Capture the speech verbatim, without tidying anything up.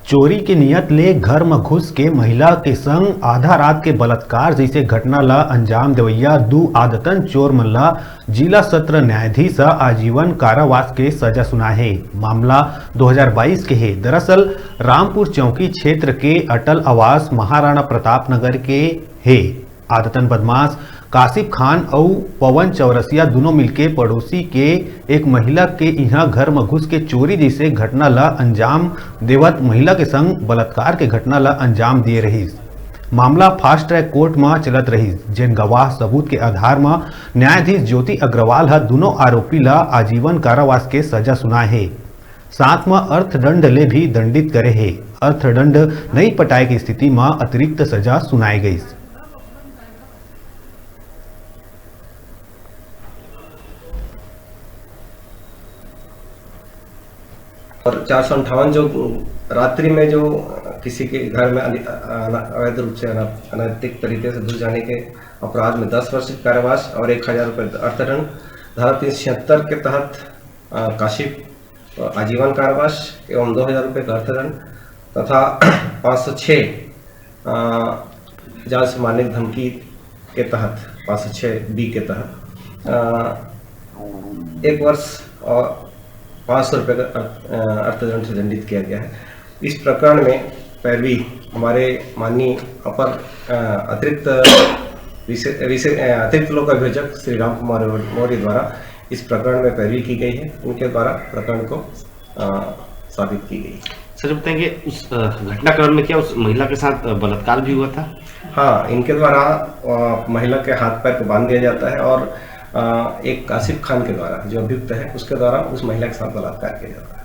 चोरी के नियत ले घर म घुस के महिला के संग आधा रात के बलात्कार जइसे घटना ल अंजाम देवइया दू आदतन चोर मन ल जिला सत्र न्यायाधीश ह आजीवन कारावास के सजा सुनाए हे। मामला दो हज़ार बाईस के हे। दरअसल रामपुर चौकी क्षेत्र के अटल आवास महाराणा प्रताप नगर के हे। आदतन बदमाश कासिफ खान अउ पवन चौरसिया दुनों मिलके पड़ोसी के एक महिला के इहां घर म घुस के चोरी जइसे घटना ल अंजाम देवत महिला के संग बलात्कार के घटना ल अंजाम दिए रहिस। मामला फास्ट ट्रैक कोर्ट म चलत रहिस, जेन गवाह सबूत के आधार म न्यायाधीश ज्योति अग्रवाल ह दुनों आरोपी ल आजीवन कारावास के सजा सुनाए हे। साथ म अर्थदंड ले भी दंडित करे हे। अर्थदंड नइ पटाए के स्थिति म अतिरिक्त सजा सुनाए गइस। और चार सौ अंठावन जो रात्रि में जो किसी के घर में अवैध रूप से अनैतिक तरीके से घुस जाने के अपराध में दस वर्ष कारावास और एक हजार रुपये अर्थदंड, धारा तीन सौ छिहत्तर के तहत काशिप आजीवन कारावास एवं दो हजार रुपये का अर्थदंड तथा पाँच सौ छः जान से मारने की धमकी के तहत, पाँच सौ छः बी के तहत एक वर्ष और पाँच सौ रुपये का अर्थदंड से दंडित किया गया है। इस प्रकरण में पैरवी हमारे माननीय अपर अतिरिक्त विशेष अतिरिक्त लोक अभियोजक श्री राम कुमार मौर्य द्वारा इस प्रकरण में पैरवी की गई है। उनके द्वारा प्रकरण को साबित की गई। सर, बताएंगे उस घटनाक्रम में क्या उस महिला के साथ बलात्कार भी हुआ था? हाँ, इनके द्वारा महिला के हाथ पैर को बांध दिया जाता है और एक कासिफ खान के द्वारा, जो अभियुक्त है, उसके द्वारा उस महिला के साथ बलात्कार किया जाता है।